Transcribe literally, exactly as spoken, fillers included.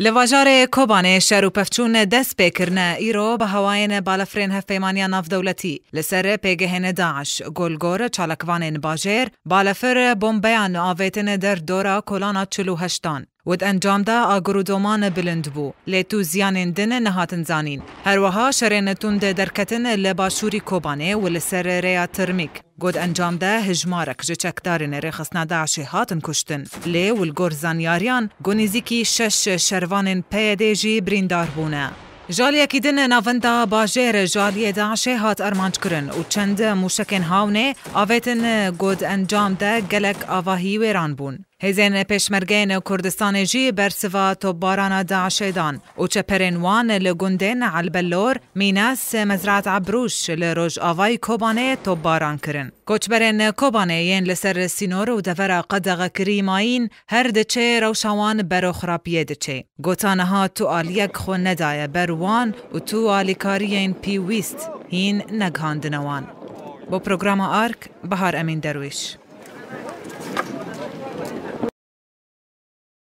Li bajarê Kobanê şer û pevçûn dest pê kirine. Îro bi hewayên balafirên Hevpeymaniya Navdewletî li ser pêgehên DAIŞ, gol gor çalakvanên bajêr, balafir bombeyan avêtin der dora kolana çil û heştan. Û di encam de agir û doman bilind bû, lê tu ziyanên din nehatin zanîn. Her wiha şerên tund derketin li başûrî Kobanê û li ser rêya Tirmîk. Got encam de hijmarek ji çekdarên rêxistina DAIŞê hatin kuştin. Lê û li gor zanyariyan, got nêzîkî şeş şervanên P Y D'ê jî birîndar bûne. Jaliyekî din navenda bajêr ji aliyê DAIŞê hat armanc kirin û çend mûşekên hawnê avêtin, got encam de gelek avahî wêran bûn. Hêzên Pêşmergeyên Kurdistanê jî bersiva topbarana DAIŞê dan û çeperên wan li gundên Elbelor, Mînas, Mezraet Ebrûş li rojavayî Kobanê topbaran kirin. Koçberên Kobanê yên li ser sînor û devera qedexekirî mayîn her diçe rewşa wan bero xirapiyê diçe. Gota niha tu aliyek xwe nedaye ber wan û tu alîkariyên pîwîst hîn negihandine wan. Bo programa Ark, Bahar Emîn Derwîş.